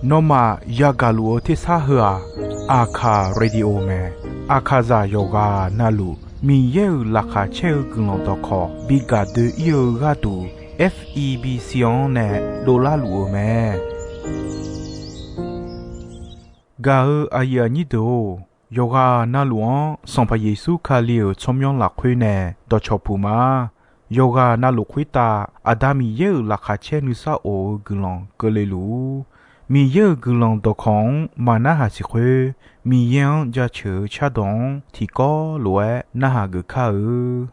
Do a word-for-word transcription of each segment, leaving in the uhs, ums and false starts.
Nawmaf yagaq luf-eu tersar heu-aq, Aqkaq Radio mae. Aqkaqzaq yawqghaq navluf Miqyaer-euq laqkhaq caer-eu guiqlanq dawqkawq bi gaq doe-ir-eu gharduq, F E B C-anr nae dovlar luf-eu mae. Gaq-eu aqyuif aqnyir deuq-or, yawqghaq navluf-anr Sanqpaq Yeqsur Kali-euq tsawrmyanr lafkhoer nae dawqcawq puq ma. Yawqghaq navluf khoertav Aqda Miqyaer-euq laqkhaq caer nuisar of-eu guiqlanq keuvle luf-ur. Miqyaer-euq guiqlanq dawqkawq-anr maqnarhaq siq khoer, Miqyaer-anr jaceuq-eu cardawq-anr tiqkawv lof-aer narhaq geuf kar-eu.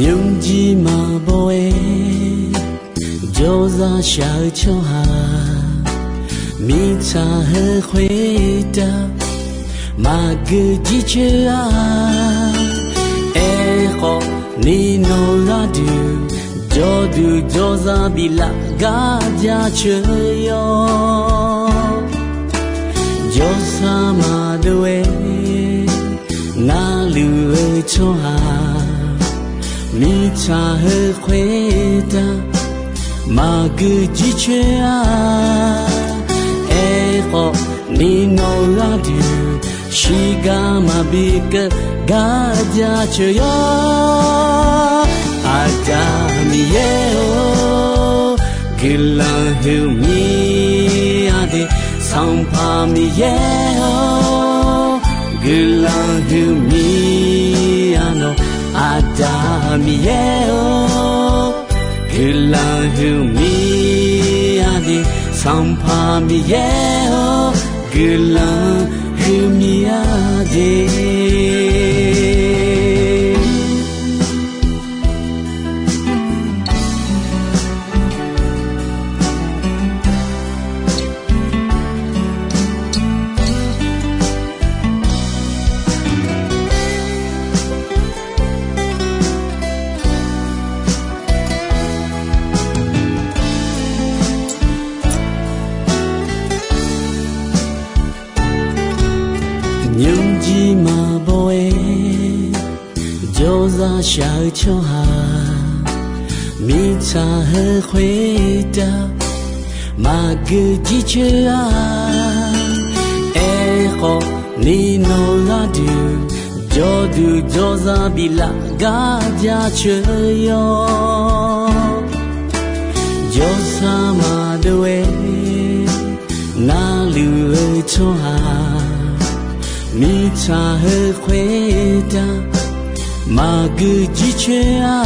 Nymrjir maqbaw-aer jawrzaq shaq-eu tsawrhaq, mirtsaq heu khoertav maqgeu jircoer-a. Aerkhawf, ni nawq gharduq jawrduq jawrzaq biflaf gar jaceuq yawr. Jawrsar maqdov-aer narluf-eu tsawrhaq, mirtsaq heu khoertav maqgeu jircoer-a. Aerkhawf, ni nawq gharduq shiqgar maqbi keuv gar jaceuq yawr. Aqda Miqyaer-or, guiqlanq huiqmir-a de. Sanqpaq Miqyaer-or, guiqlanq huiqmir-a nawq. Aqda Miqyaer-or, guiqlanq huiqmir-a de. Sanqpaq Miqyaer-or, guiqlanq huiqmir-a de. Nymrjir maqbaw-aer jawrzaq shaq-eu tsawrhaq, mirtsaq heu khoertav maqgeu jircoer-a. Aerkhawf, ni nawq gharduq jawrduq jawrzaq biflaf gar jaceuq yawr. Jawrsar maqdov-aer narluf-eu tsawrhaq, mirtsaq heu khoertav maqgeu jircoer-a.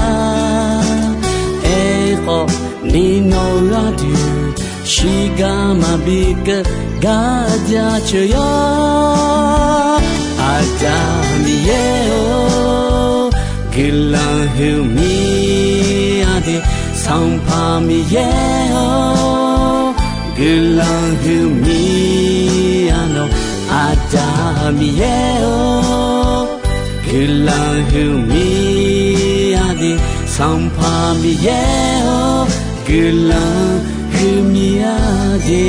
Aerkhawf, ni nawq gharduq shiqgar maqbi keuv gar jaceuq yawr. Aqda Miqyaer-or, guiqlanq huiqmir-a de. Sanqpaq Miqyaer-or, guiqlanq huiqmir-a nawq. Aqda Miqyaer-or, guiqlanq huiqmir-a de. Sanqpaq Miqyaer-or, guiqlanq huiqmir-a de.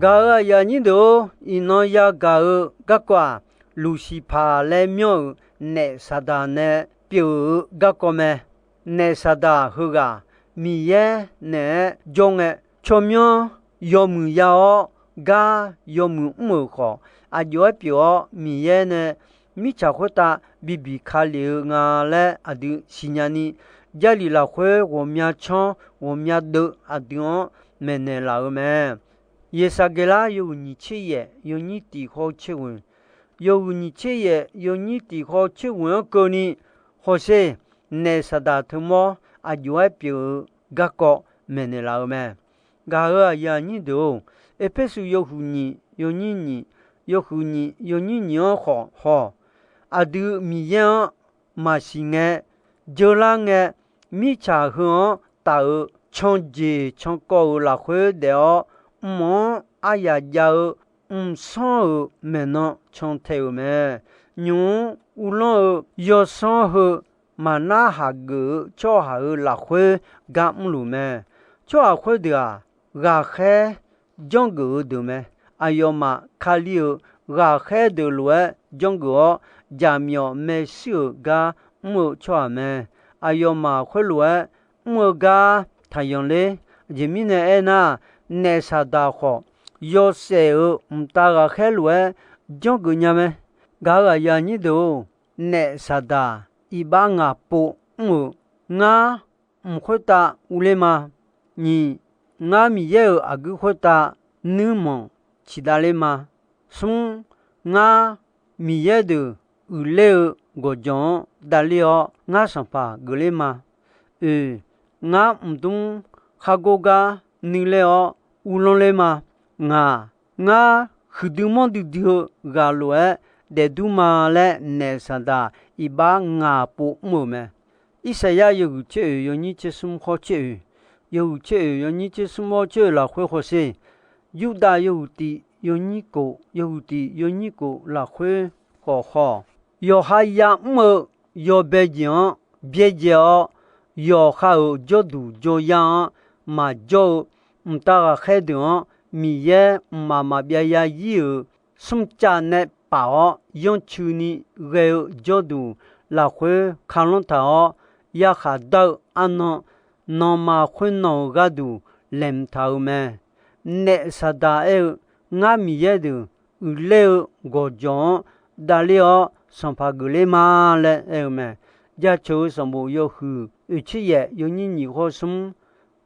Gaq-euq aqyuif aqnyir deuq-or, iqnan yagaq-eu garkawv-aq, Luqsiqpaq laer myanr-euq naef Saqdaq nae pyeuf-eu garkawv mae. Naef Saqdaq heughaq Miqyaer naeq-aer jawr ngae, tsawrmyanr yawmuiq ya-awr, gar yawmuiq mr-euq khawf, aqjox-aer pyeuf-awr Miqyaer nae mirtsaq khoertav bibiq ka lef-eu nga laer aqdui siqnya ni, Jarlif lafkhoer ghawqmya tsanr ghawqmya deuv aqdui-anr maeqnaeq laf-eu mae. Yeqsaqgeqlar yawhuiq nyiq tser yaef yawnyir tiq khawv tser ghoeq, yawhuiq nyiq tser yaef yawnyir tiq khawv tser ghoeq-anr keuvni, hawsher, naef Saqdaq teumawr aqjox-aer pyeuf-eu garkawv maeqnaeq laf-eu mae. Gaq-euq aqyuif aqnyir deuq-or, Erpersu yawhuiq nyiq yawnyir nyiq, yawhuiq nyiq yawnyir nyiq-anr khawf haw, aqdui Miqyaer-anr maqsiq ngae, jeular ngae, mirtsaq heu-anr taf-euq canjeq cankawv-euq lafkhoer daef-awr, mq-anr aryaq jav-eu mqsanr-euq maeqnan cantae-euq mae. Nymq-mr uvlanr-eu yawsanr heu maqnar haq geuf-eu tsawrhaq-euq lafkhoer gar mrluf mae. Tsawrhaq khoerdeuq-aq, ghaqkhaer janrgeuf-eu deuq mae. Aqyawfmaf Kali-euq ghaqkhaer deuq lof-aer janrgeuf-awr, jaqmyawf maershuir-euq gar mr-eu tsawrhaq mae. Aqyawfmaf khoerlof-aer mr-eu gar taqyanq ler. Aqjeq mirnae aernar, naef Saqdaq khawf, yawshaef-euq mqtav ghaqkhaer lof-aer janrgeuf nya mae. Gaq-euq aqyuif aqnyir deuq-or, naef Saqdaq iqbax ngaq pov mr-euq, ngar mq khoertav uvler ma. Nyiq, ngar Miqyaer-euq aqguir khoertav nuirmanq ciqdav ler ma. Smr, ngar Miqyaer deuq uiqler-eu gawqjawq-anr davler-awr, ngar sanqpaq geufler ma. Oeq, ngar mqdmr khargor gar nuiler-awr uvlanr ler ma. Ngaq, ngar huiqdui manrdui dui-eu ghaq lof-aer daefdur ma laer naef Saqdaq iqbax ngaq pov mr-euq mae. Irsaqyar yawhuiq tser oeq yawnyir tser smr khawr tser oeq, yawhuiq tser oeq yawnyir tser smr khawr tser oeq lafkhoer hawsher, Yurdav yawhuiq tiq yawnyir kof, yawhuiq tiq yawnyir kof lafkhoer khawf haw, yawqha ya'mr-eu yawbae jeq-anr byaerdzae-awr, yawqha-euq jawrduq jawryar-anr maqjawr-eu mqtav ghaqkhaer deuq-anr, Miqyaer mqmaq maqbyav ya ir-euq smrcav nae paf-awr yanrcuini ghae-eu jawrduq lafkhoer kalanr taq-awr, yarkhaq dar-eu arnan, nanma khoernan-euq gharduq laeqhmq taq-euq mae. Naef Saqdaq aer-eu, ngar Miqyaer deuq uiqler-eu gawqjawq-anr davler-awr sanqpaq geufler ma laer aer-eu mae. Jaceuq-eu sanqbof yawhuiq oeqtser yaef yawnyir nyiq khawr smr,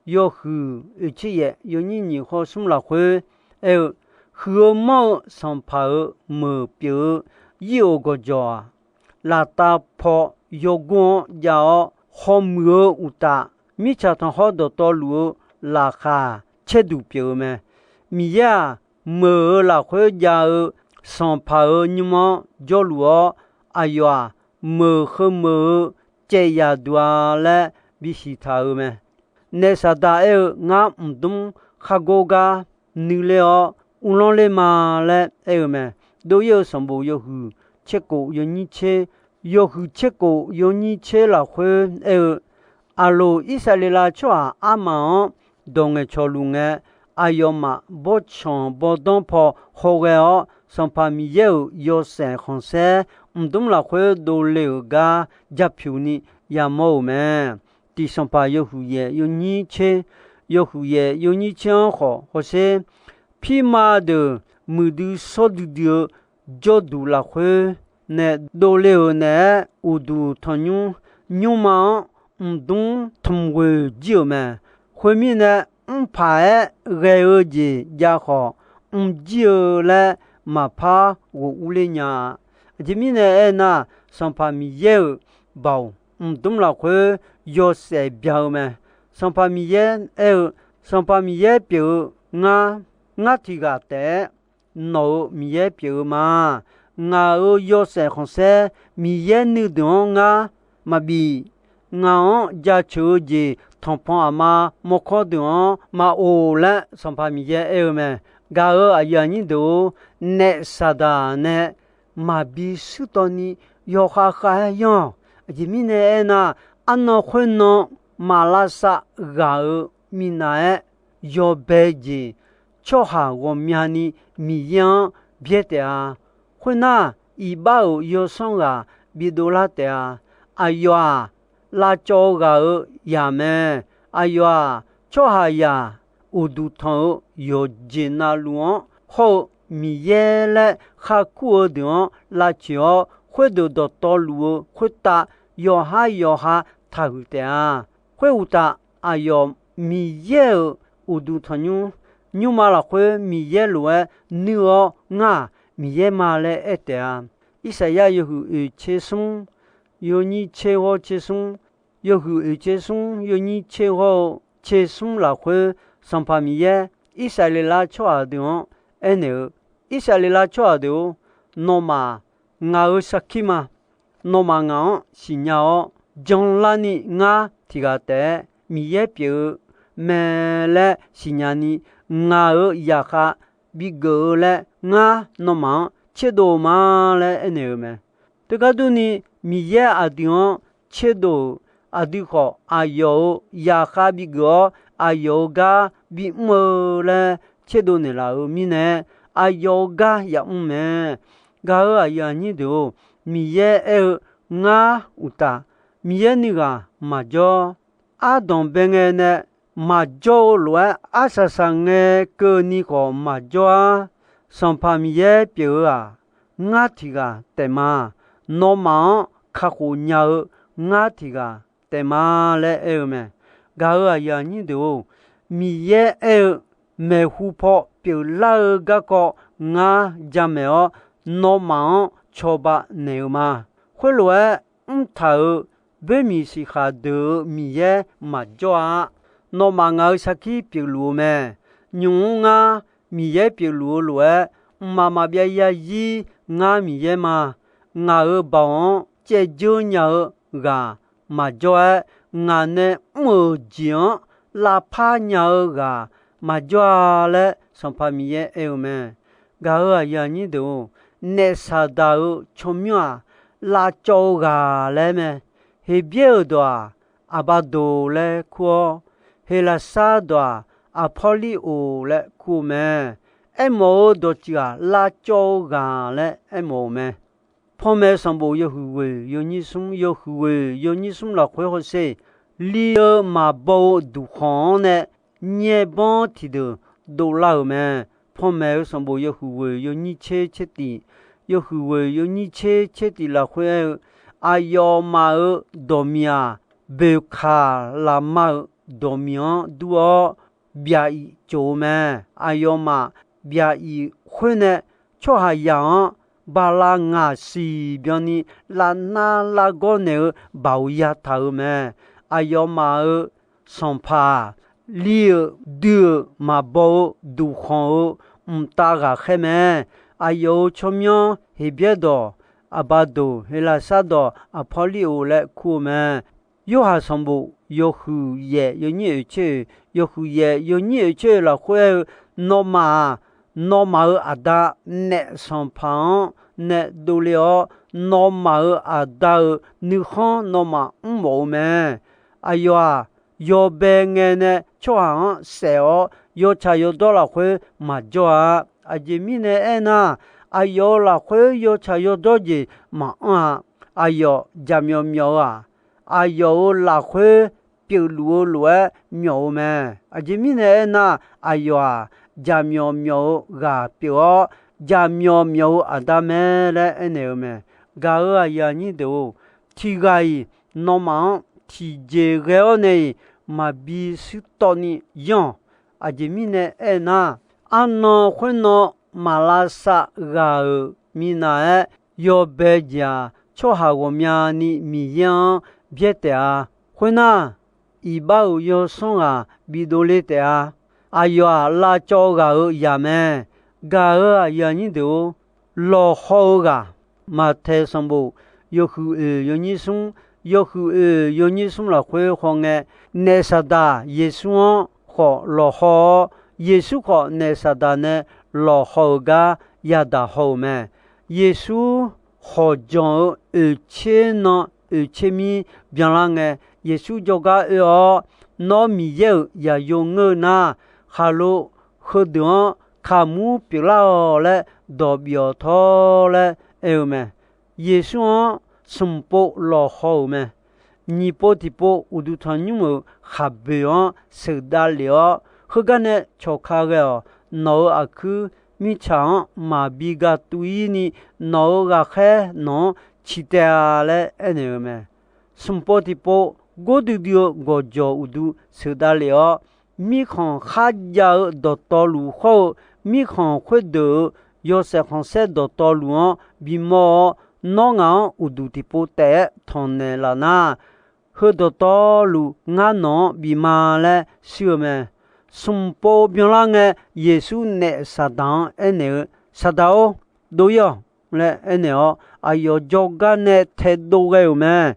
yawhuiq oeqtser yaef yawnyir nyiq khawr smr lafkhoer aer-eu, huiq-eu manr-eu sanqpaq-euq meuq pyeuf-eu ir-euq gawqjawq-aq, laftav paw yawgor-anr jav-awr, hawmuiq-eu uqtaf, mirtsaq tanqkhawr dawqtawvluf-eu laqkhaq caerduq pyeuf-eu mae. Miqyaer-aq, meuq-euq lafkhoer jav-eu sanqpaq-euq nymr-anr jawrluf-awr, aqyawf-aq, meuq heu meuq-eu caev yaq duq-a laer bisiq taq-euq mae. Naef Saqdaq aer-eu, ngar mqdmr khargor gar nuiler-awr uvlanr ler ma laer aer-eu mae. Dov-ir-eu sanqbof yawhuiq tser kof yawnyir tser, yawhuiq tser kof yawnyir tser lafkhoer aer-eu, Aqloq Irsaqleqlav tsawrhaq armaf-anr dawq ngaeqcawq luf ngae, aqyawfmaf bawrtsanq bawrdanr paw hawghae-awr, Sanqpaq Miqyaer-euq yawshaef khanqsaer mqdmr lafkhoer dovle-euq gar japyuq ni yamawr-euq mae. Tiq Sanqpaq yawhuiq yaef yawnyir tser, yawhuiq yaef yawnyir tser-anr khawf hawsher, pirma deuq muiqdui shawr duidui-eu jawrduq lafkhoer nae dovle-euq naeq-aer, uqduq tanqnymr nymrma-anr mqdmr tmq ghoeq jir-euq mae. Khoermirnae, mrpaq-aer ghae-eu jeq jav khawf, mr jir-eu laer maqpar ghof urler nya-a. Aqjeq mirnae aernar, Sanqpaq Miqyaer-euq baoq mqdmr lafkhoer yawshaef bya-eu mae. Sanqpaq Miqyaer aer-eu, Sanqpaq Miqyaer pyeuf-eu ngar, ngar tiq ghaq taef-aer nawq-euq Miqyaer pyeuf-eu ma. Ngaq-euq yawshaef khanqsaer Miqyaer nuideuq-anr ngar maqbif. Ngaq-anr jaceuq-eu jeq tanqpanq aqma mawrkawr deuq-anr maqof laer Sanqpaq Miqyaer aer-eu mae. Gaq-euq aqyuif aqnyir deuq-or, naef Saqdaq nae maqbi shuir tawv ni yawkhav khav-aer yanr-awq. Aqjeq mirnae aernar, arnan khoernan maqlavsav ghaq-euq minav-aer yawbae jeq tsawrhaq ghawqmyani Miqyaer-anr byaer taef-a. Khoernar, iqbax-euq yawsanr ghaq bidov lar taef-a. Aqyawf-aq, lavcawv-eu ghaq-euq yaq mae. Aqyawf-aq, tsawrhaqzaq uqduq tanq-eu yawqjeq navluf-anr hawr-eu Miqyaer laer kharkur-eu deuq-anr lavcoeq-awr, khoerdeuq dawqtawvluf-eu khoertav yawqhar yawqha taqhuiq taef-a. Khoeruqtaf, aqyawf Miqyaer-euq uqduq tanqnymr, nymrma lafkhoer Miqyaer lof-aer nuir-awr, ngar-aq, Miqyaer ma laer aer taef-a. Irsaqyar yawhuiq oeq tser smr, yawnyir tser ghawr tser smr, yawhuiq oeq tser smr yawnyir tser ghawr-eu tser smr lafkhoer, Sanqpaq Miqyaer Irsaqleqlav tsawrhaq deuq-anr aernaeq-eu, Irsaqleqlav tsawrhaq deuq-or, nawmaf ngaq-euq sarkir ma. Nawmaf ngaq-anr siqnya-awr janlarni ngar tiq ghaq taef-aer Miqyaer pyeuf-eu mae laer siqnya ni, ngaq-euq zaqkhav bigeuf-eu laer ngar nawmaf-anr tserdov-eu ma laer aernaeq-eu mae. Teugar durni, Miqyaer aqdui-anr tserdov-euq aqdui khawf, aqyawf-euq zaqkhav bigeuf-awr aqyawf-euq gar bimr-eu laer tserdov naeqlaf-euq mirnae, aqyawf-euq gar yamr mae. Gaq-euq aqyuif aqnyir deuq-or, Miqyaer aer-eu, Ngar uqtaf, Miqyaer nuighaq maqjawr. Ardanqbae ngae nae maqjawr-eu lof-aer, arsaq saqngae keuvni khawf maqjawr-ar. Sanqpaq Miqyaer pyeuf-eu-aq, ngar tiq ghaq taef ma. Nawmaf-anr kakhof nya-eu ngar tiq ghaq taef ma laer aer-eu mae. Gaq-euq aqyuif aqnyir deuq-or, Miqyaer aer-eu, maeqhu paw pyeuflar-eu garkawv ngar jamaeq-awr, nawmaf-anr cawba naeq-eu ma. Khoerlof-aer mrtaq-euq boermiq siqkhaq deuq-euq Miqyaer maqjawr-a. Nawmaf ngaq-euq sarkir pyeufluf-eu mae. Nymq-mr ngar Miqyaer pyeufluf-eu lof-aer, mqmaq maqbyav yarzir ngar Miqyaer ma. Ngaq-euq baoq-anr caevdzeur nya-eu ghaq maqjawr-aer, ngaq nae mr-euq jeq-anr lavpar nya-eu ghaq maqjawr-a laer Sanqpaq Miqyaer aer-eu mae. Gaq-euq aqyuif aqnyir deuq-or, naef Saqdaq-euq tsawrmyanr-aq, lavcawv-eu ghaq laer mae. Heqbyaer-euq dawq-aq, Aqbaqdoq laer kur-awr, Heqlaqsar dawq-aq, Aqpawrliroq laer kur-eu mae. Aermawf-eu dawqtsuif-aq, lavcawv-eu ghaq laer aermawf-euq mae. Panmaeq sanqbof yawhuiq ghoeq yawnyir smr, yawhuiq ghoeq yawnyir smr lafkhoer hawsher, li-eu maqbaw-eu duqkhanq-anr nae nyaerbanr tiqdeuq dovlar-euq mae. Panmaeq-eu sanqbof yawhuiq ghoeq yawnyir tser tser tiq, yawhuiq ghoeq yawnyir tser tser tiq lafkhoer aer-eu, aqyawfmaf-euq dawqmiq-aq, boeqkaq lafma-euq dawqmiq-anr dur-awr, byaq-iq coq-eu mae. Aqyawfmaf byaq-iq khoer nae tsawrhaqzaq-anr bala ngaq siq byanni lavnar largawr naeq-eu baoq yataq-euq mae. Aqyawfmaf-euq sanqpaq-aq, li-euq dui-euq maqbaw-eu duqkhanq-eu mqtav ghaqkhaer mae. Aqyawf-euq tsawrmyanr Heqbyaer dawq Aqbaqdoq, Heqlaqsar dawq Aqpawrliroq laer kur-eu mae. Yorhaq sanqbof yawhuiq yaef yawnyir oeq tser oeq, yawhuiq yaef yawnyir oeq tser oeq lafkhoer aer-eu, nawmaf-aq, nawmaf-euq aqda naef sanqpaq-anr nae dovle-awr, nawmaf-euq aqda-euq nuikhanr nawmaf mrmawf-eu mae. Aqyawf-aq, yawbae ngae nae tsawrhaq-anr saef-awr, yawtsaq yawdawr lafkhoer maqjawr-a. Aqjeq mirnae aernar, aqyawf-euq lafkhoer yawtsaq yawdawr jeq maqanr-a. Aqyawf jaqmyawf myawf-eu-aq, aqyawf-euq lafkhoer pyeufluf-eu lof-aer myawf-eu mae. Aqjeq mirnae aernar, aqyawf-aq, jaqmyawf myawf-eu ghaq pyeuf-awr, jaqmyawf myawf-eu aqda mae laer aernaeq-eu mae. Gaq-euq aqyuif aqnyir deuq-or, tiqghaq-iq nawmaf-anr tiqjeq ghae-awr nae-iq maqbi shuir tawv ni yanr-awq. Aqjeq mirnae aernar, arnan khoernan maq lavsav ghaq-euq minav-aer yawbae jeq-aq, tsawrhaq ghawqmyani Miqyaer-anr byaer taef-a. Khoernar, iqbax-euq yawsanr ghaq bidov le taef-a. Aqyawf-aq, lavcawv ghaq-euq zaq mae. Gaq-euq aqyuif aqnyir deuq-or, lawqhaw-eu ghaq, Maqtaeq sanqbof yawhuiq oeq yawnyir smr, yawhuiq oeq yawnyir smr lafkhoer hawngae, naef Saqdaq Yeqsur-anr khawf lawqhaw-awr, Yeqsur khawf naef Saqdaq nae lawqhaw-euq gar yadaq haw-euq mae. Yeqsur hawqjanq-eu oeqtser nan oeqtser mir byanlar ngae, Yeqsur jawrgar oe-awr, Nawr Miqyaer-euq zaqyo ngeur-eu nar, khaqlo heudeuq-anr kaqmur pyeuflar-awq laer dawq bif-awq tawr laer aer-eu mae. Yeqsur-anr smq pov lawqhaw-euq mae. Nyiq pov tiqpov uqduq tanqnymr-euq khaqboeq-anr sheuqdav lef-awr, heugar nae cawqka ghae-awq. Nawq-euq aqkuir mirtsaq-anr maqbi gatuv-ir ni, nawq-euq ghaqkhaer nawq-anr ciq taef-a laer aernaeq-eu mae. Smq pov tiqpov gordui dui-eu gawqjawq uqdu sheuqdav lef-awr, mirkhanq kharjav-eu dawqtawvluf hawr-eu, mirkhanq khoerdeuq-euq yawshaef khanqsaer dawqtawvluf-anr bimawr-awr, nawr ngaq-anr uqduq tiqpov taef-aer tanqnaeq laf nar, heu dawqtawvluf ngar nawq-anr bif ma laer shir-eu mae. Smq pov byanlar ngae, Yeqsur naef Saqdaq-anr aernaeq-eu, Saqdaq-or, dov-ir-awq laer aernaeq-awr, aqyawf jawrgar nae taedov ghae-euq mae.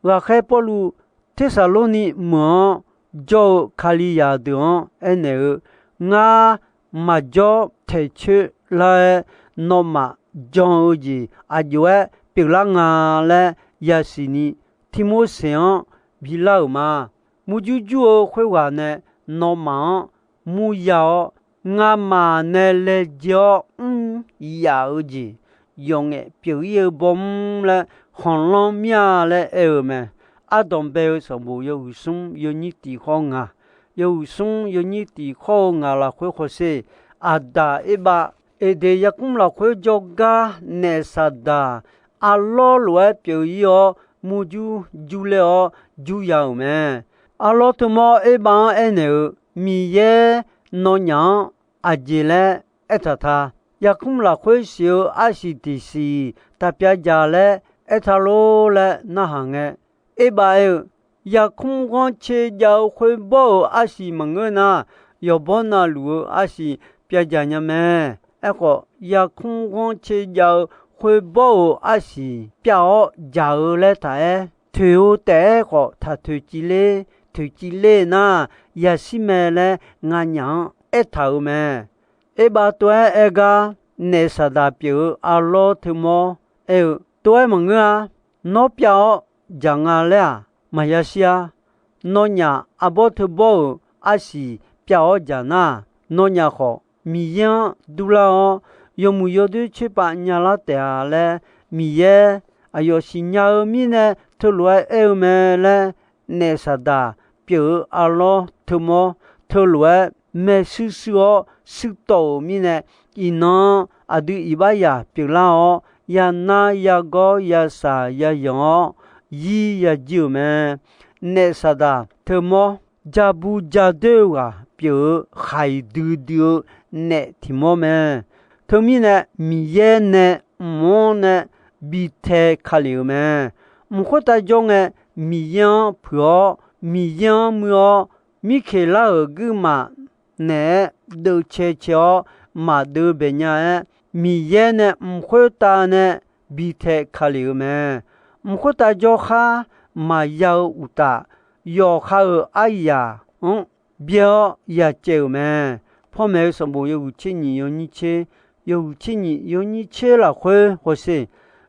Ghaqkhaer Pawrluv Tersaqlorni meuq-anr jawr-eu Kalizaq deuq-anr aernaeq-eu, Ngar maqjawr taeqcoer lar-aer nawmaf jan-eu jeq aqjox-aer pyeuflar nga laer yasiq ni, Tirmorseq-anr bilar-euq ma. Murjur jur-eu khoerghaq nae nawmaf-anr murya-awr, ngamaf nae laejae-awr mr yaf-eu jeq yawqngaef pyeuf-ir-eu bawr mr laer khanqlanr mir-a laer aer-eu mae. Ardanq bae-eu sanqbof yawhuiq smr yawnyir tiq khawr ngaq, yawhuiq smr yawnyir tiq khawr-eu ngaq lafkhoer hawsher, Aqdaq Erbav Eqdeq yarkmr lafkhoer jawrgar naef Saqdaq arlawr lof-aer pyeuf-ir-awr, murjur jurler-awr jurya-euq mae. Arlawr teumawr Erbav-anr aernaeq-eu, Miqyaer nawnyaf-anr aqjeq laer aertaq ta. Yarkmr lafkhoer siq-eu arsiq tiqsiq taqpyav jaq laer aertaq lor laer narhaq ngae, Erbav aer-eu, Yarkmr ghanrcae jav-eu khoerbawr-euq arsiq maqngeur nar, yawqbawr navluf-eu arsiq pyav jaq nya mae. Aerkhawf, yarkmr ghanrcae jav-eu khoerbawr-euq arsiq pyav-awr jaq-eu laer taq-aer, toeq-eu taef-aer khawf taq toeqciv ler, toeqciv ler nar, yashir mae laer nganyaf-anr aertaq-euq mae. Erbav tov-aer aer gar, naef Saqdaq pyeuf-eu arlawr teumawr aer-eu, Tov-aer maqngeur-a. Nawr pyav-awr jaq nga laer-aq, maqya shir-a. Nawnyaf arbawr teubawr-euq arsiq pyav-awr jaq nar, nawnyaf khawf Miqyaer-anr durlar-awr, yawmuiq yawdoer coerpav nyalar taef-a laer, Miqyaer aqyawf siqnya-eu mirnae teulof-aer aer-eu mae laer, naef Saqdaq pyeuf-eu arlawr teumawr teulof-aer maershuir shuir-awr shuirtawv-euq mirnae, iqnan aqdui iqbax yaq pyeuflar-awr, yanar yagawr yashaq yazanq-awr, yir yajir-euq mae. Naef Saqdaq teumawr jabu jadoer-eu ghaq pyeuf-eu khaiq duidui-eu naef tiq mawr mae. Teumirnae, Miqyaer nae mq-anr nae bi tae ka lef-euq mae. Mq khoertav jawr ngae, Miqyaer-anr puiq-awr, Miqyaer-anr muir-awr, mirkeq lar-euq guirmaf naeq-aer deuvcae cae-awr maqdeuv bae nya-aer, Miqyaer nae mq khoertav nae bi tae ka lef-euq mae. Mq khoertav jawrkhar maqya-eu uqtaf, yawqha-euq aryaq-anr byaer-awr yacaev-euq mae. Pawmaeq-eu sanqbof yawhuiq tser nyiq yawnyir tser, yawhuiq tser nyiq yawnyir tser lafkhoer hawsher,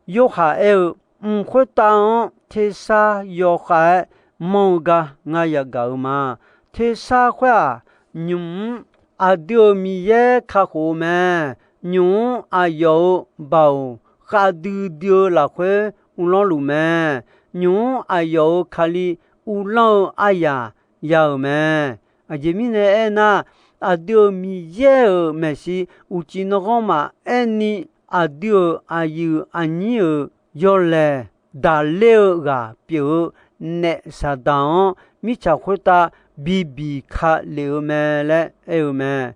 Yorhaq aer-eu, Mq khoertav-anr tersar yawkhav-aer manr-eu gar ngar yagaq-eu ma. Tersar khoer-aq, nymq-mr aqdui-euq Miqyaer kakhof-eu mae. Nymq-mr aqyawf-euq baoq khavdui dui-eu lafkhoer uvlanr luf mae. Nymq-mr aqyawf-euq Kali uvlanr-eu aryaq ya-euq mae. Aqjeq mirnae aernar, aqdui-euq Miqyaer-euq maeqshi uqcif nanghanr maqaer ni, aqdui-euq aqyuif aqnyir-euq yawlaeq daqler-eu ghaq pyeuf-eu naef Saqdaq-anr mirtsaq khoertav bibiq ka lef-eu mae laer aer-eu mae.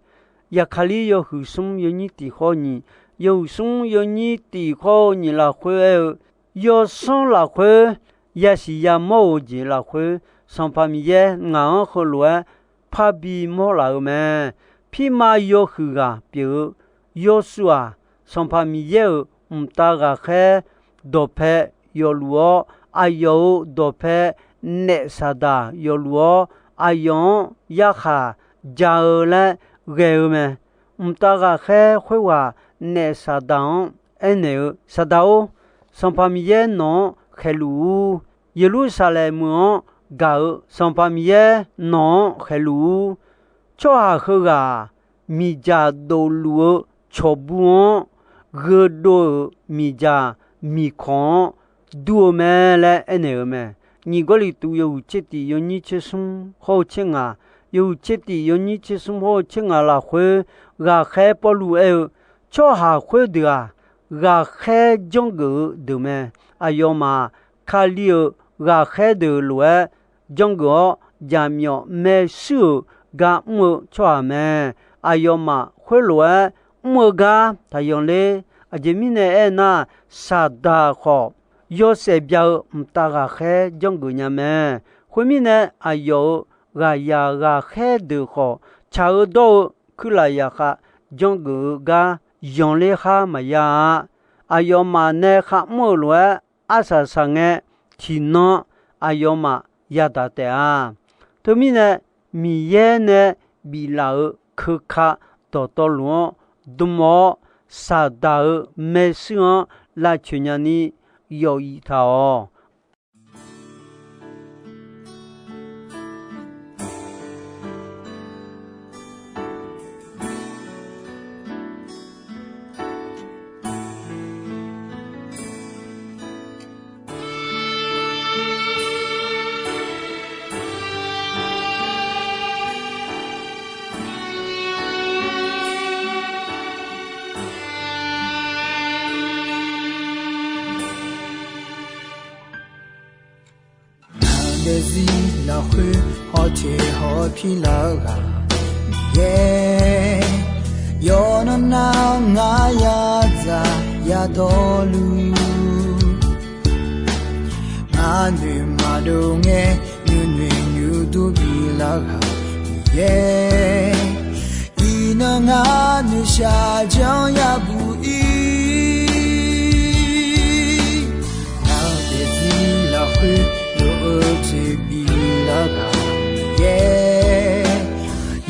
Yaqkali yawhuiq smr yawnyir tiq khawr nyiq, yawhuiq smr yawnyir tiq khawr-eu nyiq lafkhoer aer-eu, yawsanr lafkhoer yasiq yamawr-eu jeq lafkhoer, Sanqpaq Miqyaer ngaq-anr heulof-aer parbi mawr laf-eu mae. Pirma yawhuiq ghaq pyeuf-eu Yawsuv-aq, Sanqpaq Miqyaer-euq mqtav ghaqkhaer dawqpae yawfluf-awr, aqyawf-euq dawqpae naef Saqdaq yawfluf-awr, aqyawf-anr yarkhaq ja-eu laer ghae-eu mae. Mqtav ghaqkhaer khoerghaq naef Saqdaq-anr aernaeq-eu, Saqdaq-or, Sanqpaq Miqyaer nawq-anr khaeqluf-ur. Yeqlursaqlaeq meuq-anr gaq-eu Sanqpaq Miqyaer nawq-anr khaeqluf-ur. Tsawrhaq heughaq-aq, miqdzaq dofluf-eu cawqbur-anr gheudov-euq miqdzaq miqkawq-anr dur-eu mae laer aernaeq-eu mae. Nyiq Gawrliqtu yawhuiq tser tif yawnyir tser smr hawr-eu tser ngaq, yawhuiq tser tif yawnyir tser smr hawr-eu tser ngaq lafkhoer, ghaqkhaer Pawrluv aer-eu, tsawrhaq khoerdeuq-aq, ghaqkhaer janrgeuf-eu deuq mae. Aqyawfmaf Kali-euq ghaqkhaer deuq lof-aer janrgeuf-awr, jaqmyawf maershuir-euq gar mr-eu tsawrhaq mae. Aqyawfmaf khoerlof-aer mr-eu gar taqyanq ler. Aqjeq mirnae aernar, Saqdaq khawf, yawshaef bya-eu mqtav ghaqkhaer janrgeuf nya mae. Khoermirnae, aqyawf-euq ghaqyaq ghaqkhaer deuq khawf, tsaq-eu dawr-eu kuirlaf zaqkhav janrgeuf-eu gar yanqler khar maqya-a. Aqyawfmaf nae kharmr-euq lof-aer arsaq saqngae, tiqnan aqyawfmaf yadaq taef-a. Teumirnae, Miqyaer nae biflaf-euq keuka dawqtawvluf-anr dm-awr, Saqdaq-euq maershuir-anr lavcoeq nyani yawf iq taq-awq. Ngaq daefzir lafkhoer hawteq hawpir lar-eu ghaq Miqyaer, yawqnan nar ngar yadzaq yadawrluf, ngar noeqmaqdov ngae nuinoeq nymr dur bilar ghaq Miqyaer, iqnan ngar noeqshaq janr yabuq-ir. Ngaq daefzir lafkhoer lof-eu jeq bilar ghaq Miqyaer,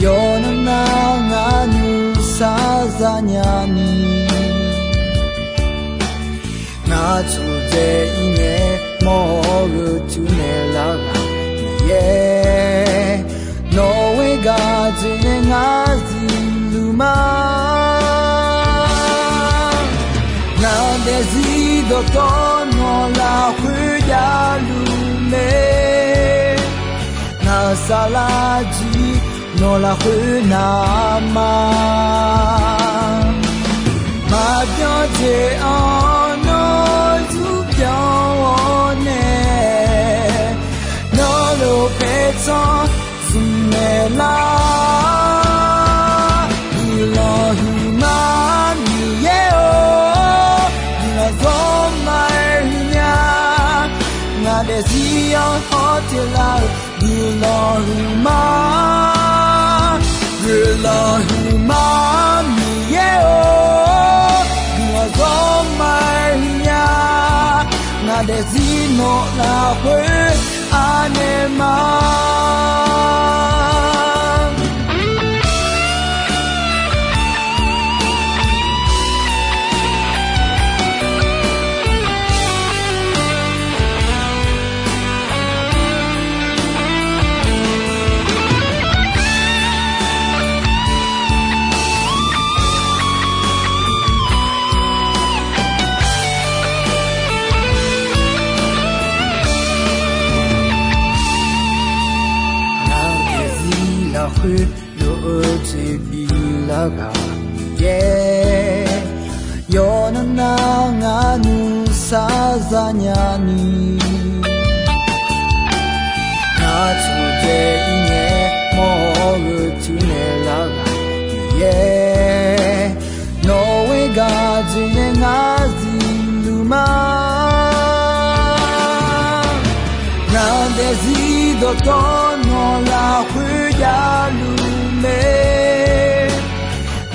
yawqnan nar ngar nuisar zanya ni, ngar tsofdzae-ir ngae mawr-eu tuinaeq lar ghaq Miqyaer, nawq-eu gaq jeq nae ngar zifluf ma. Ngaq daefzir dawqtawvluf nawq lafkhoer javluf mae. Ngaq saflar jir nawq lafkhoer navma, maqbyan jeq-anr nawr zurbyan-awr nae, nawr lof paertsanr zmq naeq lar. Guiqlanq huiqma Miqyaer-or, guiqlanq zawr ma-aer huiqnya. Ngaq daefzir-anr hawteq lar-euq guiqlanq huiqma, guiqlanq huiqma Miqyaer-or, guiqlanq zawr ma-aer huiqnya. Ngaq daefzir nawq lafkhoer anaeq ma. Ngaq daefzir lafkhoer lof-eu jeq bilar ghaq Miqyaer, yawqnan nar ngar nuisar zanya ni, ngar tsofdzae-ir ngae mawr-eu tuinaeq lar ghaq Miqyaer, nawq-eu gaq jeq nae ngar zifluf ma. Ngaq daefzir dawqtawvluf nawq lafkhoer javluf mae.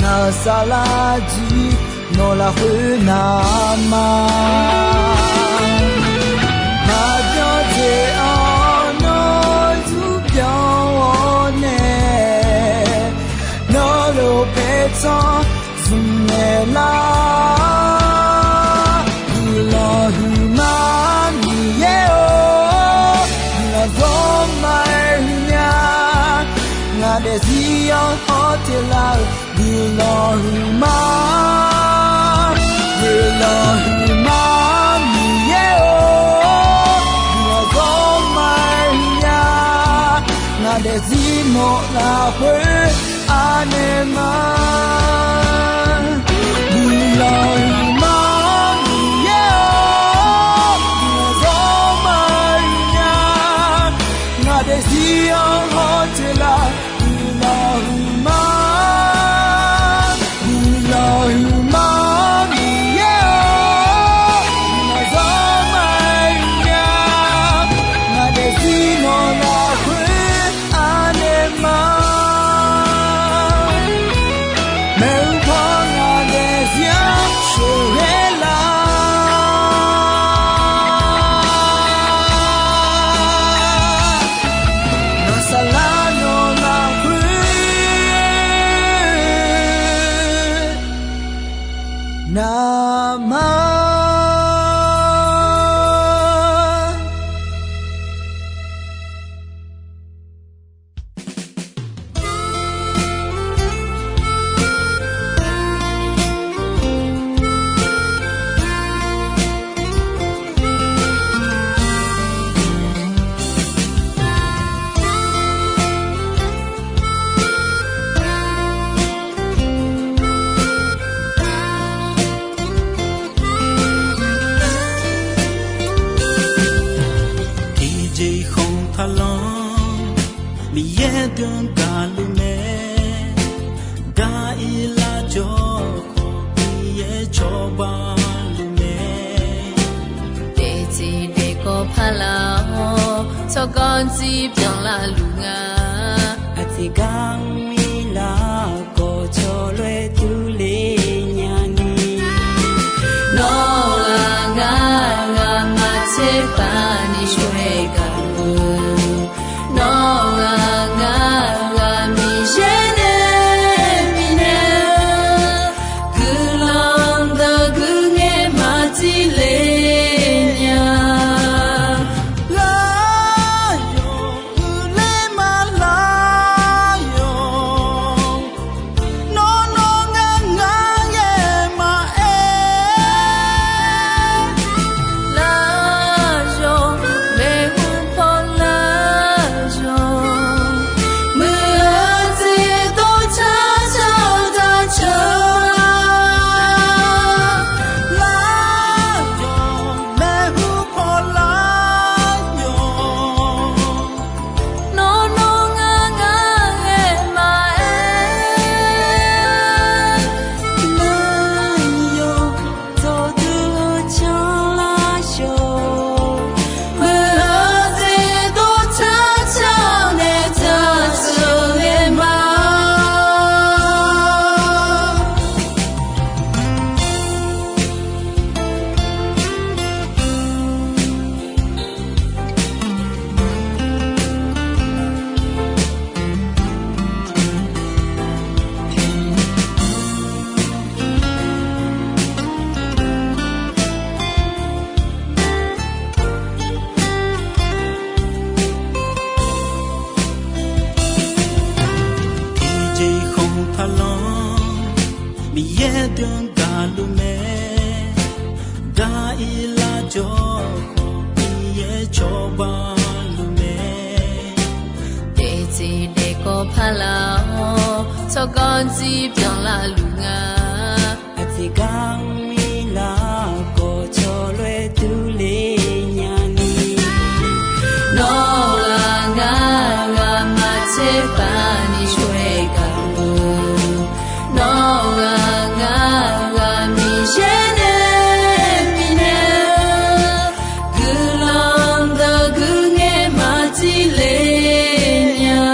Ngaq saflar jir nawq lafkhoer navma, maqbyan jeq-anr nawr zurbyan-awr nae, nawr lof paertsanr zmq naeq lar. Guiqlanq huiqma Miqyaer-or, guiqlanq zawr ma-aer huiqnya. Ngaq daefzir-anr hawteq lar-euq guiqlanq huiqma, guiqlanq huiqma Miqyaer-or, guiqlanq zawr ma-aer huiqnya. Ngaq daefzir nawq lafkhoer anaeq ma. Guiqlanq huiqma Miqyaer-or, guiqlanq zawr ma-aer huiqnya. Ngaq daefzir-anr hawteq lar guiqlanq huiqma, guiqlanq huiqma, Miqyaer-or, Arlanr, Miqyaer deuq gaqluf mae. Gaq-ir lar jawr khawf, Miqyaer cawba luf mae. Daefzir daefkawv paq laf-awr, tsawrganr jir byanlar luf nga. Aqjeq gar mr-ir lar khawf, cawlof-aer durler nya ni. Nawr-aq ngar, ngamaf tserpav ni shawr-aer gaq-eu. Nawr-aq ngar, ngamaf Miqyaer nae bifnaeq-eu guiqlanq deuq guiqngaer maqtip le nya. Lar yawq, uiqler ma lar yawq. Nawr nawr ngar ngar ghae maqaer. Lar yawq, maeqhu paw lar yawq. Muiq-eu jeq dov car car daq ceuq-a. Lar yawq, maeqhu paw lar yawq. Nawr nawr ngar ngar ghae maqaer. Lar yawq, dawqdui-eu canlar yawq. Muiq-eu jeq dov car car nae taq sheuqghae ma. Tiqjeq khanq taqlanr, Miqyaer deuq gaqluf mae. Gaq-ir lar jawr khawf, Miqyaer cawba luf mae. Daefzir daefkawv paq laf-awr, tsawrganr jir byanlar luf nga. Aqjeq gar mr-ir lar khawf, cawlof-aer durler nya ni. Nawr-aq ngar, ngamaf tserpav ni shawr-aer gaq-eu. Nawr-aq ngar, ngamaf Miqyaer nae bifnaeq-eu guiqlanq deuq guiqngaer maqtip le nya.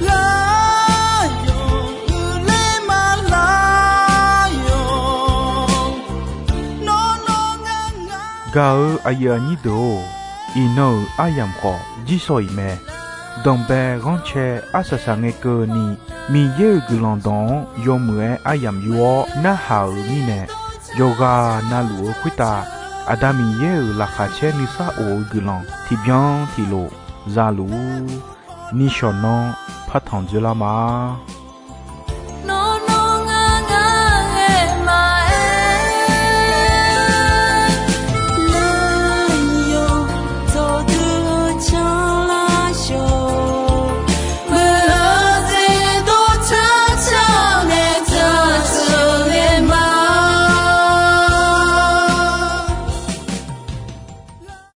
Lar yawq, uiqler ma lar yawq. Nawr nawr ngar ngar. Gaq-eu aqyuif aqnyir deuq-or, iqnan-euq aryamq khawf jirshaw-iq mae. Danqbae ghanrcae arsaq saq ngae keuvni, Miqyaer-euq guiqlanq dawq-anr yawmuiq-aer aryamq yur-awr narhaq-euq mirnae, yawqghaq navluf-eu khoertav Aqda Miqyaer-euq laqkhaq caer nuisar of-eu guiqlanq tiqbyan tiqlof za luf-ur. Nishawq nanr partanq dzoerlar ma.